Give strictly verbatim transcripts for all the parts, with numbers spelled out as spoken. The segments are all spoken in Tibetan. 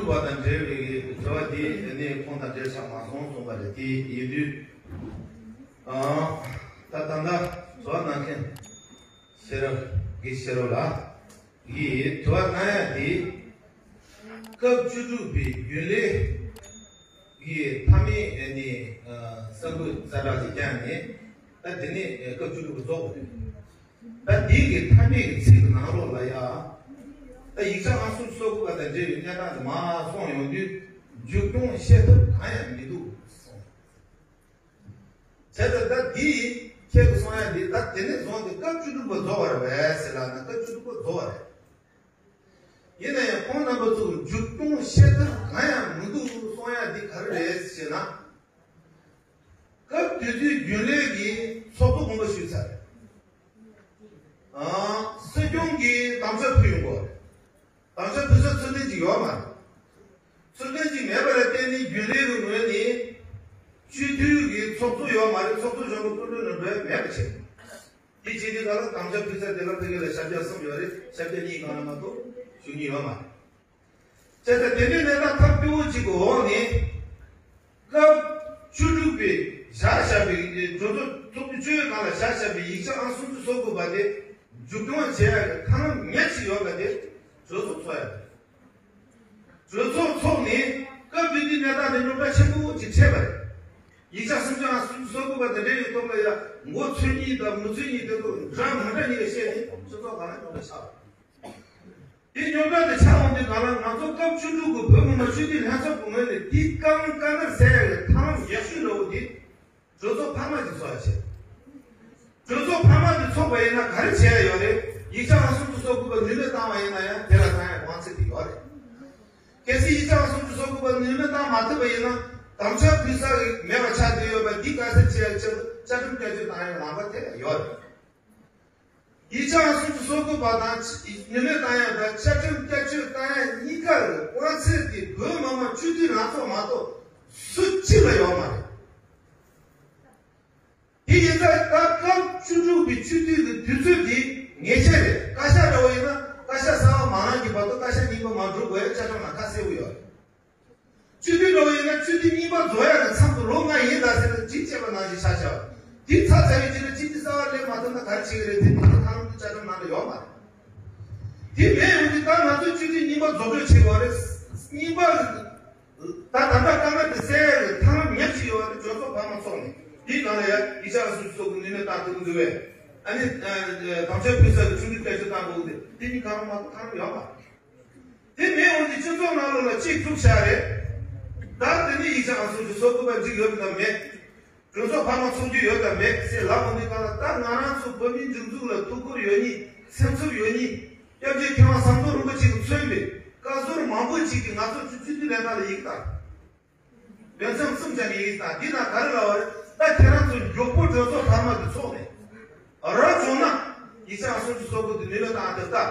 བ་དང་འབྲེལ་བའི་དྲི་བ་དེ་ནི་ཁོང་དང་འབྲེལ་ཆགས་མ་སོང་གསུངས་པ་རེད། དེ་ཡིན་དུས། ཨང་། ད་ད་ལྟ་དྲི་བ་གནང་མཁན་ཤེས་རབ་དགེ་ཤེས་རབ་ལགས་ཀྱིས་དྲི་བ་གནང་ཡ་དེ། སྐབས་བཅུ་དྲུག་པའི་རྒྱུན་ལས་ཀྱི་མཐའ་མའི་ཨ་ནི་ས་འགུལ་ཛ་དྲག་ཅིག་བརྒྱབ་ནས། ད་དེ་ནས་སྐབས་བཅུ་དྲུག་པ་རྫོགས་པ་རེད། ད་འདི་གི་མཐའ་མའི་གི་ཚིག་གི་ནང་ལོགས་ལ་ཡ། ད་ཡིག་ཆ་ཨང་སུམ་ཅུ་སོ་དགུ་པ་དང་འབྲེལ་བའི་གནས་སྟངས་དེ་མར་སོང་ཡོང་དུས། མཇུག་སྐྱོང་བཤད་ཐབས་གང་ཡང་མི་འདུག་གསུངས། བྱས་ཙང་ད་འདི་ཁྱེད་ཀྱི་གསུང་ཡ་འདི་ད་དེ་ནས་བཟུང་སྟེ་སྐབས་བཅུ་དྲུག་པ་རྫོགས་པ་རེད་ཟེར་ལབ་ན། སྐབས་བཅུ་དྲུག་པ་རྫོགས་པ་རེད། ཡིན་ན་ཡང་ཁོང་རྣམ་པ་ཚོ་མཇུག་སྐྱོང་བཤད་ཐབས་གང་ཡང་མི་འདུག་གསུང་ཡ་འདི་ག་རེ་རེད་ཟེར་ན། སྐབས་དེ་དུས་རྒྱུན་ལས་ཀྱི་ཚོགས་གཙོ་དགོངས་པ་ཞུས་ཚར་རེད། ཨང་། སྲིད་སྐྱོང་གིས་དམ་བཅའ་ཕུལ་ཡོང་གི་རེད། དམ་བཅའ་ཕུལ་ས་ཚུལ་ལྡན་ཅིག་ཡོད་མ་རེད། ཚུལ་ལྡན་ཅིག་མེད་པ་ལ་བརྟེན་ནས་རྒྱུན་ལས་ཀྱི་ངོས་ནས་སྤྱི་འཐུས་ཀྱི་ཚོགས་གཙོ་ཡོད་མ་རེད། ཚོགས་གཙོ་གཞོན་པ་སྐུ་མགྲོན་ནས་འགྲོ་ཡ་མེད་པ་བྱས། དེ་བྱས་དུས་ག་ལ་དམ་བཅའ་ཕུལ་ས་དེ་ལ་ཕ་གི་ལ་ཞབས་བཀྱག་གསུམ་ཡོད་རེད། ཞབས་བཀྱག་གཉིས་སྒང་ལ་མ་གཏོགས་ཞུ་མཁན་ཡོད་མ་རེད། བྱས་ཙང་དེ་འདྲའི་གནས་སྟངས་ཐབས་སྐྱོ་བོ་གཅིག་གི་འོག་ནས། སྐབས་བཅུ་དྲུག་པའི་བཞག་བཞག་པའི་གྲོས་ཚོགས་ཚོགས་དུས་བཅུ་པའི་སྒང་ལ་བཞག་བཞག་པའི་ཡིག་ཆ་ཨང་སུམ་ཅུ་སོ་དགུ་པ་དེ་མཇུག་སྐྱོང་བྱེད་ཡག་གི་ཐབས་ལམ་ཉག་གཅིག་ཡོད་པ་དེ་གྲོས་ཚོགས་ཚོགས་ཡག་རེད། གྲོས་ཚོགས་ཚོགས་ནས་སྐབས་དེ་དུས་གནས་སྟངས་དེ་རྙོག་དྲ་ཆེན་པོ་ཅིག་འཕྲད་པ་རེད། ཡིག་ཆ་སུམ་ཅུ་ཨང་སུམ་ཅུ་སོ་དགུ་པ་དེ་འདྲ་ཡི་ཐོག་ལ་ཡ་མགོ་ཚོས་གཉིས་དང་མི་ཚོས་གཉིས་དེ་ཚོ་འདྲ་མི་འདྲ་གཉིས་ལ་བཤད་ནས་སྤྱི་ཚོགས་སྒང་ལ་རྙོག་དྲ་ཆགས་པ་རེད། དེ་རྙོག་དྲ་དེ་ཆགས་འོང་དུས་གང་ལ་ང་ཚོ་སྐབས་བཅུ་དྲུག་གི་བོད་མི་མང་སྤྱི་འཐུས་ལྷན་ཚོགས་ཀྱི་ངོས་ནས་དེའི་དཀའ་ངལ་དཀའ་ངལ་སེལ་ཡག་གི་ཐབས་ལམ་ཡག་ཤོས་འདྲ་བོ་དེ་གྲོས་ཚོགས་འཕར་མ་ཅིག་ཚོགས་ཡག་བྱས། གྲོས་ཚོགས་འཕར་མ་དེ་ཚོགས་པ་ཡིན་ན་ག་རེ་བྱེད་ཡག་ཡོད་རེད། ཡིག་ཆ་ཨང་སུམ་ཅུ་སོ་དགུ་པ་ནུས་མེད་བཏང་བ་ཡིན་ན་ཡང་དེ་ལ་བཏང་ཡག་དབང་ཚད་དེ་ཡོད་རེད། གལ་སྲིད་ཡིག་ཆ་ཨང་སུམ་ཅུ་སོ་དགུ་པ་ནུས་མེད་བཏང་མ་ཐུབ་པ་ཡིན་ན་དམ་བཅའ་ཕུལ་ས་མེད་པ་ཆགས་བསྡད་ཡོད་པ་འདི་དཀའ་སེལ་བྱེད་ཡག་ཆེད་དུ་བཅའ་ཁྲིམས་བསྐྱར་བཅོས་བཏང་ཡག་ལམ་ཁ་དེ་ལ་ཡོད་རེད། ཡིག་ཆ་ཨང་སུམ་ཅུ་སོ་དགུ་པ་དང་ནུས་མེད་བཏང་ཡག་དང་བཅའ་ཁྲིམས་བསྐྱར་བཅོས་བཏང་ཡག་གཉིས་ཀ་གི་དབང་ཚད་དེ་བོད་མི་མང་སྤྱི་འཐུས་ལྷན་ཚོགས་མ་གཏོགས་སུ་གཅིག་ལ་ཡོད་མ་རེད། དེ་ཡིན་ཙང་ད་སྐབས་བཅུ་དྲུག་པའི་སྤྱི་འཐུས་ཀྱི་དུས་ཚོད་དེ་ངེས་ཅན་རེད། བཀའ་ཤག་འདྲ་བོ་ཡིན་ན་བཀའ་ཤག་གསར་པ་མ་གནང་གི་བར་དུ་བཀའ་ཤག་རྙིང་པ་མ་འགྲོ་དགོས་ཡག་བཅའ་ཁྲིམས་ནང་ཁ་གསལ་པོ་ཡོད་རེད། སྤྱི་འཐུས་འགྲོ་བ་ཡིན་ན་སྤྱི་འཐུས་རྙིང་པ་རྫོགས་ཡག་གི་མཚམས་སུ་ལོ་ལྔ་ཡིན་ད་ཟེར་ནས་གཅིག་བཅད་པ་ནང་བཞིན་ཆགས་ཆགས། དེ་ཚར་ཚར་བའི་རྗེས་ལ་སྤྱི་འཐུས་གསར་པ་སླེབས་མ་ཐུབ་ན་ག་རེ་བྱེད་ཀྱི་རེད། དེ་དེ་ཐབས་ལམ་དེ་བཅའ་ཁྲིམས་ནང་ལ་ཡོད་མ་རེད། དེ་མེད་ཡོང་དུས་ད་ང་ཚོས་སྤྱི་འཐུས་རྙིང་པ་རྫོགས་སྤྲོད་བྱེད་དགོས་རེད། རྙིང་པ་ད་ད་ལྟ་དཀའ་ངལ་དེ་སེལ་ཡག་གི་ཐབས་ལམ་ཉག་གཅིག་ཡོད་རེད། གྲོས་ཚོགས་འཕར་མ་ཚོགས་ནས་དེའི་ནང་ལ་ཡ་ཡིག་ཆ་ཨང་སུམ་ཅུ་སོ་དགུ་ནུས་མེད་བཏང་ཐུབ་ཀྱི་འདུག་པས། ཨ་ནི་དམ་བཅའ་ཕུལ་ས་གི་ཁྲིམས་སྒྲིག་བསྐྱར་བཅོས་བཏང་དགོས་ཀྱི་འདུག་དེ་གཉིས་གང་རུང་མ་གཏོགས་ཐབས་ལམ་ཡོད་མ་རེད། དེ་མེད་འོང་དུས་སྤྱི་ཚོགས་ནང་ལོགས་ལ་གཅིག་དཀྲུགས་བཞག་རེད། ད་དེ་ནས་ཡིག་ཆ་ཨང་སུམ་ཅུ་སོ་དགུ་པ་འགྲིག་ཡོད་དམ་མེད། གྲོས་ཚོགས་འཕར་མ་ཚོགས་རྒྱུ་ཡོད་དམ་མེད་ཟེར་ལབ་འོང་དུས་གང་ལ་ད་ང་རང་ཚོ་བོད་མིའི་སྒྲིག་འཛུགས་ལ་ཐུགས་ཁུར་ཡོད་མཁན་སེམས་འཚབ་ཡོད་མཁན་སྐྱབས་རྗེ་མཁས་དབང་ཟམ་གདོང་རིན་པོ་ཆེ་གིས་མཚོན་པའི་བཀའ་ཟུར་མང་པོ་ཅིག་གིས་ང་ཚོ་སྤྱི་འཐུས་ལས་ཁང་ལ་ཡིག་བཏང་། ལས་མཚམས་གསུམ་ཅན་གྱི་ཡིག་བཏང་། འདི་ན་ག་རེ་ལབ་པ་རེད། ད་ཁྱེད་རང་ཚོ་མགྱོགས་པོ་གྲོས་ཚོགས་འཕར་མ་འདི་ཚོགས་ནས། རག་བྱུང་ན་ཡིག་ཆ་ཨང་སུམ་ཅུ་སོ་དགུ་འདི་ནུས་པ་བཏང་ཐུབ་ད།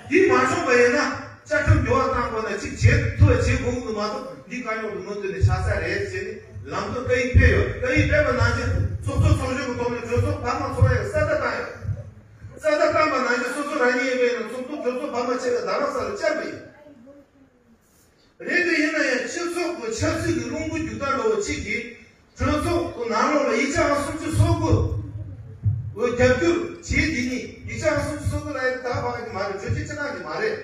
འདི་མ་བྱུང་བ་ཡིན་ན་བཅའ་ཁྲིམས་འགྱུར་བ་བཏང་དགོས་ན་གཅིག་བྱེད་ཐུབ་པ་བྱེད་དགོས་ཀྱི་མ་གཏོགས་འདི་དཀའ་རྙོག་ཏུ་མུ་མཐུད་ནས་ཆགས་ས་རེད་ཟེར་ནས་ལམ་སྟོན་བཀའ་ཡིག་ཕེབས་ཡོད། བཀའ་ཡིག་ཕེབས་པ་ནང་བཞིན་ཚོགས་གཙོ་ཚོགས་གཞོན་གྱི་ཐོག་ནས་གྲོས་ཚོགས་འཕར་མ་ཚོགས་ཡག་གསལ་བསྒྲགས་བཏང་ཡོད། གསལ་བསྒྲགས་བཏང་པ་ནང་བཞིན་སོ་སོ་རང་ཉིད་ཡིན་པས་ན་ཚོགས་གཙོ་གྲོས་ཚོགས་འཕར་མ་ཆེ་བའི་རྡ་རམ་ས་ལ་བཅར་བ་ཡིན། རེད་དེ་ཡིན་ན་ཡང་སྤྱི་ཚོགས་ཀྱི་ཆབ་སྲིད་ཀྱི་རླུང་བུ་རྒྱུག་སྟངས་འདྲ་བོ་གཅིག་གིས་གྲོས་ཚོགས་ཀྱི་ནང་ལོགས་ལ་ཡིག་ཆ་ཨང་སུམ་ཅུ་སོ་དགུ་འོ་རྒྱབ་སྐྱོར་བྱེད་དེ་ནི་ཡིག་ཆ་ཨང་སུམ་ཅུ་སོ་དགུ་ལ་ཡང་ད་བག་གི་མ་རེད། གྲོས་ཆོད་ཅི་གནང་གི་མ་རེད།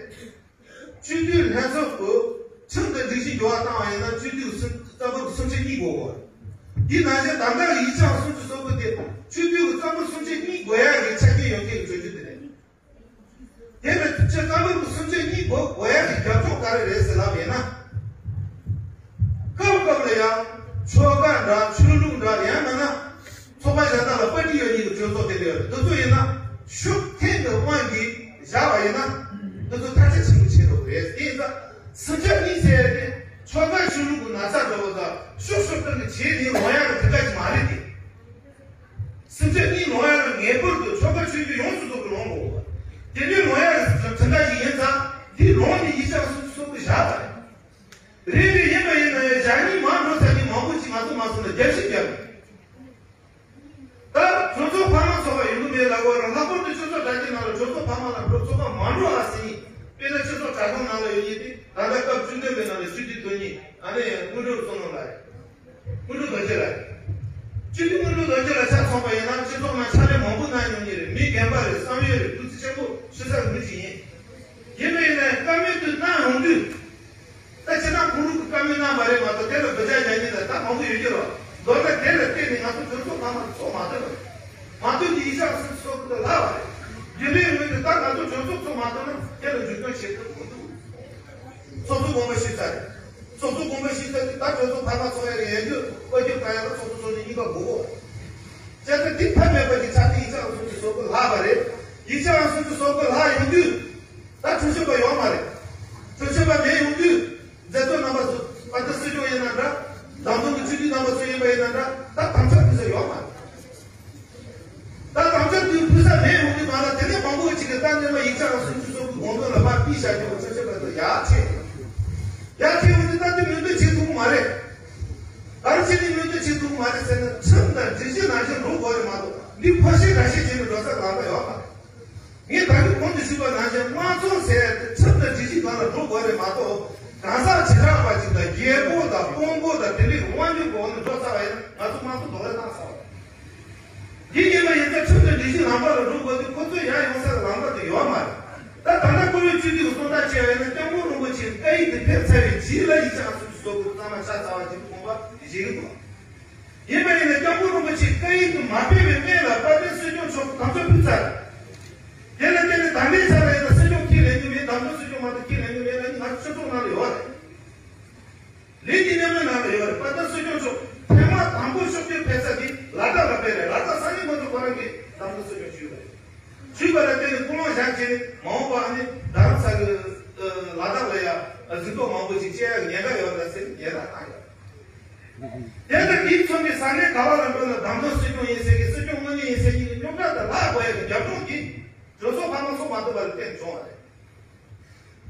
སྤྱི་འཐུས་ལྷན་ཚོགས་ཀྱི་ཁྲིམས་དང་སྒྲིག་གཞི་འགྱུར་བ་བཏང་བ་ཡིན་ན་སྤྱི་འཐུས་ཀྱི་སུམ་རྩ་འབོར་གྱི་སུམ་ཆ་གཉིས་དགོས་གོ། འདི་ནང་བཞིན་ད་ལྟ་གི་ཡིག་ཆ་ཨང་སུམ་ཅུ་སོ་དགུ་དེ་སྤྱི་འཐུས་ཀྱི་རྩ་འབོར་སུམ་ཆ་གཉིས་དགོས་ཡག་གི་ཆ་རྐྱེན་ཡོད་མཁན་གྱི་གྲོས་ཆོད་དེ་རེད། དེ་ལ་སྤྱི་རྩ་འབོར་གྱི་སུམ་ཆ་གཉིས་དགོས་དགོས་ཡག་གི་རྒྱབ་ལྗོངས་ག་རེ་རེད་ཟེར་ལབ་ཡིན་ན། སྐབས་སྐབས་ལ་ཡང་ཆོལ་ཁ་འདྲ་ཆོས་ལུགས་འདྲ་ཡང་མིན་ན་ཚོགས་པ་གཞན་དག་ལ་པར་ཊི་ཡོད་མཁན་གྱི་གྲོས་ཚོགས་དེ་འདྲ་ཡོད་རེད། འདི་ཚོ་ཡིན་ན་ཤུགས་འཐེན་གྱི་དབང་གིས་བཞག་པ་ཡིན་ན་འདི་ཚོ་ཐལ་ཆ་ཆེན་པོ་ཆེ་འགྲོ་གི་རེད། དེ་ཡིན་ཙང་སུམ་ཆ་གཉིས་ཟེར་ཡག་དེ་ཆོལ་ཁ་ཆོས་ལུགས་ཀྱི་ན་ཚ་འདྲ་བོ་དང་ཤུགས་ཤུགས་སྟོན་གྱི་བྱས་ནས་ལོང་ཡག་གི་དེ་འདྲ་ཅིག་མ་རེད་དེ། སེམས་ཅན་གཉིས་ལོང་ཡག་ལ་ངེས་པར་དུ་ཆོལ་ཁ་ཆོས་བརྒྱུད་ཡོངས་སུ་རྫོགས་པའི་ལོང་དགོས་པ། དེ་འདྲའི་ལོང་ཡག་གི་དྲན་པ་ཞིག་ཡིན་ཙང་འདི་ལོང་ནས་ཡིག་ཆ་སོ་སོ་སོ་སོ་བཞག་པ་རེད། རེད་རེད། ཡིན་པ་ཡིན་ན་ཡང་ཞག་གཉིས་མང་འགྲོ་ཚར་ནས་མང་པོ་ཅིག་ང་ཚོ་མ་སོང་ན་རྒྱབ་ཤིག་རྒྱབ། ད་གྲོས་ཚོགས་འཕར་མ་ཚོགས་པ་ཡོང་གི་མེད་ལབ་པ་རེད། ལྷག་པར་དུ་སྤྱི་ཚོགས་དྲ་རྒྱའི་ནང་ལ་གྲོས་ཚོགས་འཕར་མ་ལ་གྲོས་ཚོགས་པ་མ་འགྲོ་ཨ་ཟེར་ནས་ དཔེར་ན་སྤྱི་ཚོགས་དྲ་ཁང་ནང་ལ་ཡོད་མཁན་དེ་ད་ལྟ་སྐབས་བཅུ་བདུན་པའི་ནང་ལ་སྤྱི་འཐུས་དོན་གཉེར་ཨ་ནི་དངོས་གྲུབ་བསོད་ནམས་ལགས་རེད། དངོས་གྲུབ་རྡོ་རྗེ་ལགས་རེད། སྤྱི་འཐུས་དངོས་གྲུབ་རྡོ་རྗེ་ལགས་ཆ་མཚོན་པ་ཡིན་ན་སྤྱི་ཚོགས་ནང་ཕྱག་ལས་མང་པོ་གནང་མྱོང་མཁན་རེད། མི་རྒན་པ་རེད། བསམ་ཡས་རེད། སྐུ་ཚེ་ཆེན་པོ་ཞུ་ས་གི་མི་ཅིག་ཡིན། ཡིན་པ་ཡིན་ནའི་བཀའ་མོལ་དུ་གནང་ཡོང་དུས། ད་ཁྱེད་རང་ཁོང་རང་གི་བཀའ་མོལ་གནང་བ་རེད་མ་གཏོགས་དེ་ལ་དགག་བྱ་རྒྱག་མཁན་ད་ལྟ་མང་པོ་ཡོད་ཀྱི་རེད། མདོར་ན་དེ་ལ་བརྟེན་ནས་ང་ཚོ་གྲོས་ཚོགས་ཚང་མ་ཚོགས་མ་ཐུབ་པ་རེད། མ་ཐུབ་ཀྱི་ཡིག་ཆ་སོགས་ཚོགས་ཀྱི་ལྷག་པ་རེད། རྒྱུ་མཚན་ངོས་ནས་ད་ང་ཚོ་གྲོས་ཚོགས་ཚོགས་མ་ཐུབ་ན་དེ་ལ་འཇུག་སྐྱོང་བྱེད་ཐུབ་མི་འདུག་ཚོགས་གཙོ་དགོངས་པ་ཞུས་ཚར་རེད། ཚོགས་གཙོ་དགོངས་པ་ཞུས་ཚར་དུས་ད་གྲོས་ཚོགས་འཕར་མ་ཚོགས་ཡ་རེད། ཡན་དུ་བཀའ་བརྒྱུད་གང་ཡང་ལ་ཚོགས་གཙོ་ཚོགས་གཙོ་གཉིས་ཀ་དགོས་གོ་བྱས་ཙང་དེ་ཕན་མེད་པ་ཅིག་ཆགས་ཏེ་ཡིག་ཆ་སོགས་ཀྱི་བཟོ་བཀོད་ལྷག་པ་རེད། ཡིག་ཆ་སོགས་ཀྱི་བཟོ་བཀོད་ལྷག་ཡོང་དུས། ད་གྲོས་ཆོད་པ་ཡོད་མ་རེད། གྲོས་ཆོད་པ་མེད་ཡོང་དུས། མཛད་གཙོ་རྣམ་པ་ཚོ་པ་ད་སྲིད་སྐྱོང་ཡིན་ན་འདྲ། བདམས་ཐོན་གྱི་སྤྱི་འཐུས་རྣམ་པ་ཚོ་ཡིན་པ་ཡིན་ན་འདྲ། ད་དམ་བཅའ་ཕུལ་ས་ཡོད་མ་རེད། ད་དམ་བཅའ་དེ་ཕུལ་ས་མེད་ཡོང་དུས་མ་ལ་དེ་ནས་མང་པོ་ཅིག་གིས་ད་འདས་མ་ཡིག་ཆ་སོགས་ཀྱི་བཟོ་བཀོད་དགོངས་དོན་ལ་མར་ཕུད་བཞག་རྒྱུ་གྲོས་ཆོད་པ་ཚོ་ཡར་ཆེ། ཡར་ཆེ་ཡོང་དུས་ད་དེ་མོས་མཐུན་བྱེད་ཐུབ་ཀྱི་མ་རེད། ག་རེ་བྱས་ནས་མོས་མཐུན་བྱེད་ཐུབ་ཀྱི་མ་རེད་ཟེར་ན། ཁྲིམས་དང་སྒྲིག་གཞི་ནང་བཞིན་འགྲོ་དགོས་རེད་མ་གཏོགས། འདི་ཕར་བཤད་འགའ་ཤས་བྱས་ནས་འགྲོ་ས་ལམ་ཁ་ཡོད་མ་རེད། ངས་ད་གིན་གོང་དུ་ཞུས་པ་ནང་བཞིན་དམངས་གཙོ་ཟེར་ཡ་དེ་ཁྲིམས་དང་སྒྲིག་གཞི་སྒང་ལ་འགྲོ་དགོས་རེད་མ་གཏོགས། གང་ཟག་བྱེ་བྲག་པ་ཅིག་དང་རྒྱལ་པོ་དང་དཔོན་པོ་དང་དེ་འདྲའི་དབང་སྒྱུར་གྱི་འོག་ནས་འགྲོ་ཚར་བ་ཡིན་ན་ང་ཚོ་དམངས་གཙོ་རྡོག་རོལ་བཏང་ཚར་བ་རེད། འདི་ཡིན་པ་ཡིན་ཙང་ཁྲིམས་དང་སྒྲིག་གཞི་ལམ་ཁ་ལ་འགྲོ་དགོས་དུས་ཁོ་ཚོས་ཡར་ཡོང་ས་ལ་ལམ་ཁ་དེ་ཡོད་མ་རེད། ད་ད་ལྟ་བཀུར་འོས་སྤྱི་འཐུས་ཀྱི་གསུང་སྟངས་བྱས་པ་ཡིན་ན་སྐྱབས་མགོན་རིན་པོ་ཆེའི་བཀའ་ཡིག་དེ་ཕེབས་ཚར་བའི་རྗེས་ལ་ཡིག་ཆ་ཁག་སོགས་ཀྱི་བཟོ་བཀོད་གཙང་མ་ཆགས་ཚར་བ་ཅིག་དགོངས་པ་བཞེས་ཀྱི་འདུག་ཡིན་པ་ཡིན་ན་སྐྱབས་མགོན་རིན་པོ་ཆེའི་བཀའ་ཡིག་ཏུ་མ་ཕེབས་པའི་སྔོན་ལ་དཔལ་ལྡན་སྲིད་སྐྱོང་མཆོག་གིས་དམ་བཅའ་ཕུལ་ཚར། དེ་ལ་བརྟེན་ནས་ད་ལྟའི་ཆ་ལ་ཡིན་ན་སྲིད་སྐྱོང་ཁས་ལེན་རྒྱུ་མེད། བདམས་ཐོན་སྲིད་སྐྱོང་མ་གཏོགས་ཁས་ལེན་རྒྱུ་མེད་ལབ་ནི་ང་ཚོ་ཆོས་ཚོགས་ནང་ལ་ཡོད་རེད། ལས་ཀྱི་མཉམ་ལས་ནང་ལ་ཡོད་རེད། དཔལ་ལྡན་སྲིད་སྐྱོང་མཆོག་ཐེངས་མ་དང་པོ་ཤོག་གྱོན་ཕེབས་ས་དེ་ལ་དྭགས་ལ་ཕེབས་རེད། ལ་དྭགས་ས་གནས་མང་ཚོགས་ཁོ་རང་གིས་བདམས་ཐོན་སྲིད་སྐྱོང་ཞུས་པ་རེད། ཞུས་པ་ལ་བརྟེན་ནས་ཀུན་སློང་བཞག་བྱས་ནས་མ་འོངས་པ་ཨ་ནི་རྡ་རམ་ས་གི་ལ་དྭགས་ལ་ཡ་གཟེངས་རྟགས་མང་པོ་ཞིག་བཅད་ཡ་གི་ཉེན་ཁ་ཡོད་རེད་ཟེར་ནས་ཉེན་བརྡ་བཏང་ཡོད། དེ་ལྟར་དེའི་ཚོ་ནི་ས་གནས་ག་བ་ལ་འགྲོ་ན་བདམས་ཐོན་སྲིད་སྐྱོང་ཡིན་ཟེར་གི་སྲིད་སྐྱོང་དངོས་གནས་ཡིན་ཟེར་གི་གི་རྙོག་དྲ་དང་ལྷག་དགོས་ཡ་གི་རྒྱབ་ལྗོངས་ཀྱིས་གྲོས་ཚོགས་འཕར་མ་ཚོགས་མ་ཐུབ་པ་ལ་བརྟེན་བྱུང་བ་རེད།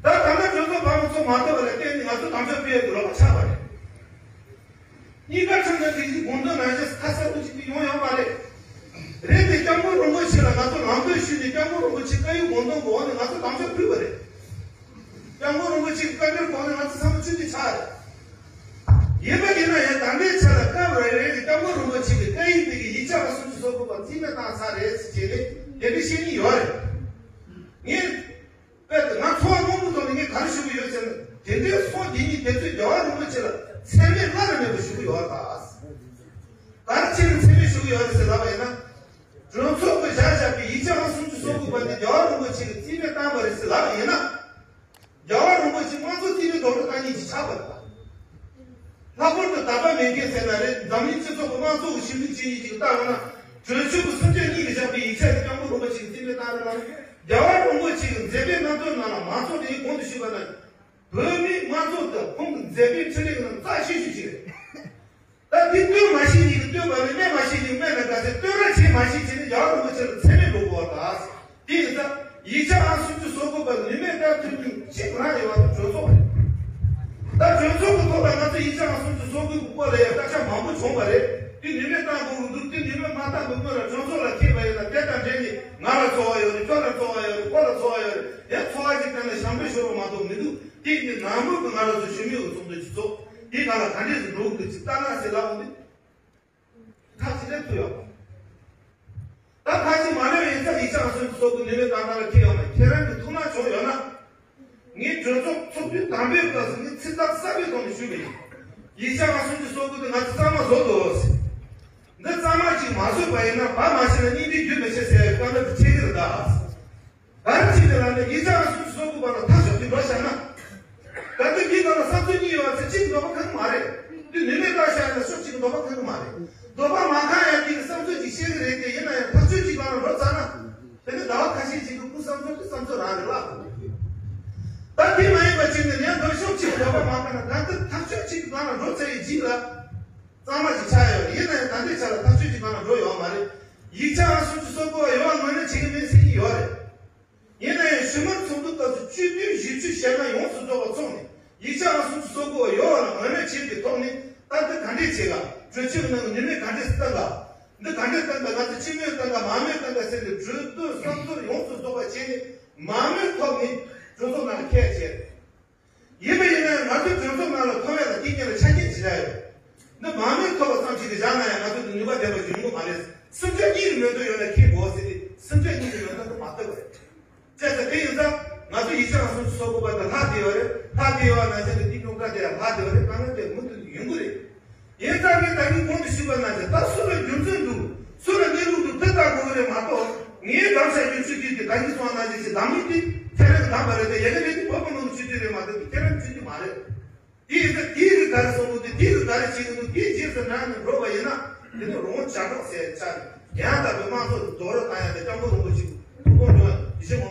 ད་ད་ལྟ་གྲོས་ཚོགས་འཕར་མ་ཚོགས་མ་ཐུབ་པ་ལ་བརྟེན་ནས་ང་ཚོ་དམ་བཅའ་ཕུལ་ཡ་གི་ལོ་ཆགས་པ་རེད། གཉིས་ཀ་ཁྲིམས་དང་སྒྲིག་གཞི་དགོངས་དོན་ནང་བཞིན་ཁ་གསལ་པོ་ཅིག་ཡོང་ཡོད་མ་རེད། རེད་དེ་སྐྱབས་མགོན་རིན་པོ་ཆེ་ལ་ང་ཚོ་ལམ་སྟོན་ཞུས་ནས་སྐྱབས་མགོན་རིན་པོ་ཆེ་བཀའ་ཡིག་དགོངས་དོན་གྱི་འོག་ནས་ང་ཚོ་དམ་བཅའ་ཕུལ་བ་རེད། སྐྱབས་མགོན་རིན་པོ་ཆེ་གི་བཀའ་འཁྲོལ་གོང་ནས་ང་ཚོ་ཚང་མ་ཆུ་ཚོད་ཆགས་རེད། ཡིན་པ་ཡིན་ན་ཡང་ད་ལྟའི་ཆ་ལ་སྐབས་རེ་རེ་གི་སྐྱབས་མགོན་རིན་པོ་ཆེ་གི་བཀའ་ཡིག་དེ་གི་ཡིག་ཆ་ལ་སུམ་ཅུ་སོ་དགུ་པ་རྩིས་མེད་བཏང་ཚར་རེད་ཟེར་བྱས་ནས་དེ་འདྲ་བཤད་ཀྱི་ཡོད་རེད། ངས་དཔེ་དེ་ང་ཚོ་བ་རྨོངས་པོ་ཐོག་ནས་ངས་ག་རེ་ཞུ་གི་ཡོད་ཟེར་ན། དེ་འདྲའི་སོ་འདི་གཉིས་དེ་ཚོས་རྒྱལ་བ་རིན་པོ་ཆེ་ལ་མཚན་སྨད་སླར་མེད་པ་ཞུ་གི་ཡོད་རེད་ད། ག་རེ་བྱས་ནས་མཚན་སྨད་ཞུ་གི་ཡོད་རེད་ཟེར་ལབ་པ་ཡིན་ན། གྲོས་ཚོགས་ཀྱི་བཞག་བཞག་པའི་ཡིག་ཆ་ཁག་སུམ་ཅུ་སོ་དགུ་པ་འདི་རྒྱལ་བ་རིན་པོ་ཆེ་གིས་རྩིས་མེད་བཏང་བ་རེད་ཟེར་ལབ་པ་ཡིན་ན། རྒྱལ་བ་རིན་པོ་ཆེ་དམངས་གཙོ་རྩིས་མེད་རྡོག་རོལ་བཏང་མཁན་ཅིག་ཆགས་པ་རེད་པ། ལྷག་པར་དུ་དད་པ་མེད་མཁན་ཟེར་ན་རེད། འཛམ་གླིང་སྤྱི་ཚོགས་ཀྱི་དམངས་གཙོ་གི་ཞི་བདེ་སྐྱོང་མཁན་ཅིག་ལྟ་འོང་ན། གྲོས་ཆོད་ཀྱི་སུམ་ཆ་གཉིས་ལ་བཞག་པའི་ཡིག་ཆ་དེ་སྐྱབས་མགོན་རིན་པོ་ཆེ་གིས་རྩིས་མེད་བཏང་རེད་ལ། རྒྱལ་བ་རིན་པོ་ཆེ་གི་མཛད་པའི་རྣམ་ཐར་ནང་ལ་མང་ཚོགས་དེ་ཡིན་གོང་དུ་ཞུས་པ་ན། བོད་མིའི་དམངས་གཙོ་དང་ཁོང་གི་མཛད་པའི་འཕྲིན་ལས་ཀྱི་ནང་རྩ་ཆེ་ཤོས་ཤིག་རེད། ད་འདི་སྟོན་མ་ཤེས་མཁན་གྱིས་སྟོན་པ་ནི། སྨྲས་མ་ཤེས་མཁན་གྱིས་སྨྲས་ན་དགའ་ཟེར། སྟོན་ར་བྱེད་མ་ཤེས་བྱས་ནས་རྒྱལ་བ་རིན་པོ་ཆེ་ལ་མཚན་སྨད་འགྲོ་དགོས་པ་དང་། དེ་ཡིན་ཙང་ཡིག་ཆ་ཁག་སུམ་ཅུ་སོ་དགུ་པ་ནུས་མེད་བཏང་ཐུབ་མཁན་གཅིག་རང་ཡོད་པ་དེ་གྲོས་ཚོགས་རེད། ད་གྲོས་ཚོགས་ཀྱི་ཐོག་ལ་ང་ཚོ་ཡིག་ཆ་ཁག་སུམ་ཅུ་སོ་དགུ་གི་སྐོར་ལ་ཡང་བརྟག་དཔྱད་མང་པོ་བྱུང་བ་རེད། དེ་ནུས་མེད་བཏང་དགོས་ཀྱི་འདུག་དེ་ནུས་མེད་མ་བཏང་གི་སྔོན་ལ་གྲོས་ཚོགས་ལ་འཁྱེར་བ་ཡིན་ན་དེ་དང་འབྲེལ་ནས་ང་ལ་ཚོར་བ་ཡོད་རེད། ཁྱོད་ལ་ཚོར་བ་ཡོད་རེད། ཁོ་ལ་ཚོར་བ་ཡོད་རེད། ཡང་ཚོར་བ་ཅིག་བཏང་ན་ཞབས་འདྲེན་ཤོར་བ་མ་གཏོགས་མི་འདུག་དེ་ནི་ནང་མོལ་གྱི་ང་རང་ཚོ་ཞུ་མེད་ཀྱི་ཚོགས་འདུ་ཅིག་ཚོགས། དེའི་ནང་ལ་ག་འདྲས་སུ་འགྲོ་གི་འདུག་ཅིག་ལྟ་ན་ཟེར་ལབ་འོང་དུས། ཐག་ཅིག་སླེབས་ཐུབ་ཡོད་པ། ད་ཐག་ཅིག་མ་སླེབས་ཡིན་ཙང་ཡིག་ཆ་ཁག་སུམ་ཅུ་སོ་དགུ་ནུས་མེད་བཏང་སྟངས་ལ་འཁེལ་ཡོད་མ་རེད། ཁྱེད་རང་གི་ཐུགས་སྣང་བྱུང་ཡོད་ན། ངས་གྲོས་ཚོགས་ཚོགས་དུས་དང་པོའི་སྐབས་སུ་ངས་ཚིག་ཐག་གསལ་པོའི་ཐོག་ནས་ཞུས་པ་ཡིན། ཡིག་ཆ་ཁག་སུམ་ཅུ་སོ་དགུ་དེ་ང་ཚོ་གཙང་མ་བཟོ་དགོས་ཟེར། འདི་གཙང་མ་ཅིག་མ་བཟོས་པ་ཡིན་ན་བ་མ་ཤེས་ན་སྙིང་རྗེ་རྒྱུན་མི་ཆད་ཟེར་བའི་སྐད་འབོད་དེ་འཁྱེར་གྱི་རེད་ད། ག་རེ་བྱས་ནས་ལབ་ན་ཡིག་ཆ་ཁག་སུམ་ཅུ་སོ་དགུ་པ་ལ་ཐག་གཅོད་དེ་འགྲོ་བཞག་ན། ད་ལྟ་འདི་ནང་ལ་བསམ་ཚུལ་གཉིས་ཡོད་པ་ཚེ་གཅིག་འདོད་པ་ཁེངས་མ་རེད། འདི་ནུས་མེད་བཏང་བཞག་ཡིན་ན་ཕྱོགས་གཅིག་གི་འདོད་པ་ཁེངས་མ་རེད། འདོད་པ་མ་ཁེངས་ཡ་འདི་གི་བསམ་ཚུལ་གཅིག་བཤད་གི་རེད་དེ། ཡིན་ན་ཡང་ཐག་གཅོད་གཅིག་སྒང་ལ་འགྲོ་ཚར་ན། དེ་ནི་ཟླ་བ་ཁ་ཤས་ཤིག་གི་སྐུ་བསམ་ཚུལ་དེ་བསམ་ཚུལ་རང་རེད་ལ། ད་དེ་མ་ཡིན་པ་ཅིག་ནི་ཡང་འདོད་ཕྱོགས་གཅིག་གི་འདོད་པ་མ་ཁེངས་ན་ད་ལྟ་ཐག་གཅོད་གཅིག་གི་སྒང་ལ་འགྲོ་ཚར་ཡི་རྗེས་ལ། གཙང་མ་ཅིག་ཆགས་ཡོད་རེད། ཡིན་ན་ཡང་ད་ལྟའི་ཆ་ལ་ཐག་གཅོད་གཅིག་སྒང་ལ་འགྲོ་ཡོད་མ་རེད། ཡིག་ཆ་ཁག་སུམ་ཅུ་སོ་དགུ་པ་ཡོད་པ་ངོས་ལེན་བྱེད་ཀྱི་མིན་ཟེར་གྱི་ཡོད་རེད། ཡིན་ན་ཡང་ཞུ་མོལ་ཚོགས་འདུ་སྐབས་སུ་བཅུད་བསྡུས་ཞིབ་དཔྱད་བྱས་ན་ཡོངས་སུ་རྫོགས་པ་ཚོགས་ནས་ཡིག་ཆ་ཁག་སུམ་ཅུ་སོ་དགུ་པ་ཡོད་པ་ལ་ངོས་ལེན་བྱེད་པའི་ཐོག་ནས་ད་ལྟ་ག་འདྲས་བྱེད་ག་གྲོས་ཆོད་ནང་གི་ནུས་མེད་ག་འདྲས་སུ་བཏང་ག་འདི་ག་འདྲས་བཏང་ག་ང་ཚོ་སྤྱི་མོས་བཏང་ག་མང་མོས་བཏང་ག་ཟེར་ནས་གྲོས་བསྡུར་བསམ་ཚུལ་ཡོངས་སུ་རྫོགས་པ་བྱས་ནས་མང་མོས་ཐོག་ནས་ གྲོས་ཚོགས་ནང་ལ་ཁས་བྱས། ཡིན་པ་ཡིན་ན་ང་ཚོའི་གྲོས་ཚོགས་ནང་ལ་མཐོང་ཡ་ལ་དེ་གཉིས་ལ་ཆ་རྐྱེན་ཇི་འདྲ་ཡོད། འདི་མང་མོས་ཐོབ་པ་ཙམ་ཞིག་གིས་བཞག་ན་ཡང་ང་ཚོ་འདི་ནུས་པ་ལྡན་པ་ཞིག་ཡོང་གི་མ་རེད། སུམ་ཆ་གཉིས་ཀྱི་མོས་མཐུན་ཡོད་ན་ཁྱེད་འགྲོ་ཟེར་ཏེ་སུམ་ཆ་གཉིས་ཀྱི་མོས་མཐུན་དུ་མ་ཐུབ་པ་རེད། བྱས་ཙང་དེ་ཡིན་ཙང་ང་ཚོ་ཡིག་ཆ་རང་སོ་སོ་དགོས་པ་དང་ལྷག་བསྡད་ཡོད་རེད། ལྷག་བསྡད་ཡོད་ན་ཟེར་ཏེ་འདི་སྙོམས་ཁ་དེ་ཡང་ལྷག་བསྡད་ཡོད་རེད། དཀའ་ངལ་དེ་མུ་མཐུད་ཡོང་གི་རེད། ཡིན་ཙང་ངས་ད་གིན་གོང་དུ་ཞུས་པ་ནང་བཞིན་ད་སུ་ལ་རྒྱུ་མཚན་འདུག་སུ་ལ་གནས་ལུགས་འདུག་དེ་ལྟ་དགོས་ཀྱི་རེད་མ་གཏོགས། ངས་གདམ་བྱ་རྒྱུ་ཆུ་དུས་ཀྱི་ད་གིན་སོང་ནང་བཞིན་ཞིག་གདམ་མི་དེ་ཐེ་རེ་གདམ་པ་རེད་དེ། ཡ་གི་རེད་དེ་བོད་པ་ནང་གི་ཆུ་དུས་རེད་མ་གཏོགས་དེ་ཐེ་རེ་ཆུ་དུས་མ་རེད། དེ་ཡིན་ཙང་དེ་གི་ག་རེ་གསུང་གི་འདུག་དེ་གི་ག་རེ་བྱེད་ཀྱི་འདུག་དེ་རྗེས་སུ་འབྲང་ནས་འགྲོ་བ་ཡིན་ན་དེ་ནི་རོང་བྱ་སྒྲོག་ཟེར་ཆ་ཡང་དག་པའི་དམངས་གཙོ་རྡོག་རོལ་བཏང་ཡ་དེ་སྐྱབས་མགོན་རིན་པོ་ཆེ་ཐུགས་དགོངས་འགྲོ་ཡ་ཡིད་ཆེས།